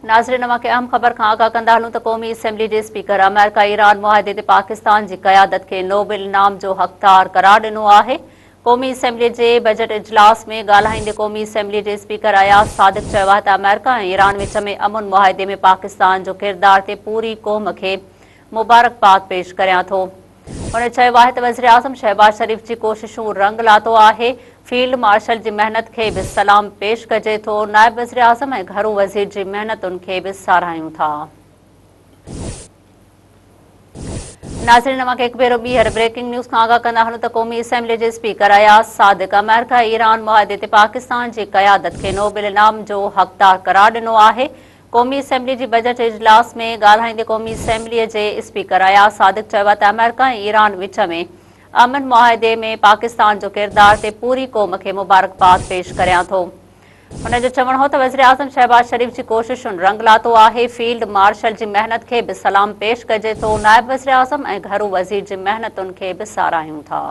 ناظرين اوهان کي اهم خبر کان آگاهه ڪندا هلون ته قومي اسيمبلي جي اسپيڪر آمريڪا ايران معاهدي تي پاڪستان جي قيادت کي نوبل انعام جو حقدار قرار ڏنو آهي. قومي اسيمبلي جي بجيٽ اجلاس ۾ ڳالهائيندي قومي اسيمبلي جي اسپيڪر اياز صادق چيو آهي ته آمريڪا ۽ ايران وچ ۾ امن معاهدي ۾ پاڪستان جو ڪردار تي پوري قوم کي مبارڪباد پيش ڪريان ٿو. هن چيو آهي ته وزيراعظم شهباز شريف جي ڪوششون رنگ لاتو آهي، فيلڊ مارشل جي محنت کي به سلام پيش ڪجي ٿو، نائب وزيراعظم ۽ گهرو وزير جي محنتن کي به ساراهيون ٿا. ناظرين اوهان کي هڪ ڀيرو ٻيهر بريڪنگ نيوز کان آگاهه ڪندا هلون ته قومي اسيمبلي جي اسپيڪر اياز صادق آمريڪا ايران معاهدي تي پاڪستان جي قيادت کي نوبل انعام جو حقدار قرار ڏنو آهي، قومي اسيمبلي جي بجيٽ اجلاس ۾ ڳالهائيندي قومي اسيمبلي جي اسپيڪر اياز صادق چيو آهي ته آمريڪا ۽ ايران وچ ۾ امن معاهدي ۾ پاڪستان جو ڪردار تي پوري قوم کي مبارڪباد پيش ڪريان ٿو. هن جو چوڻ هو ته وزيراعظم شهباز شريف جي ڪوششن رنگ لاتو آهي، فيلڊ مارشل جي محنت کي به سلام پيش ڪجي ٿو، نائب وزيراعظم ۽ گهرو وزير جي محنتن کي به ساراهيون ٿا.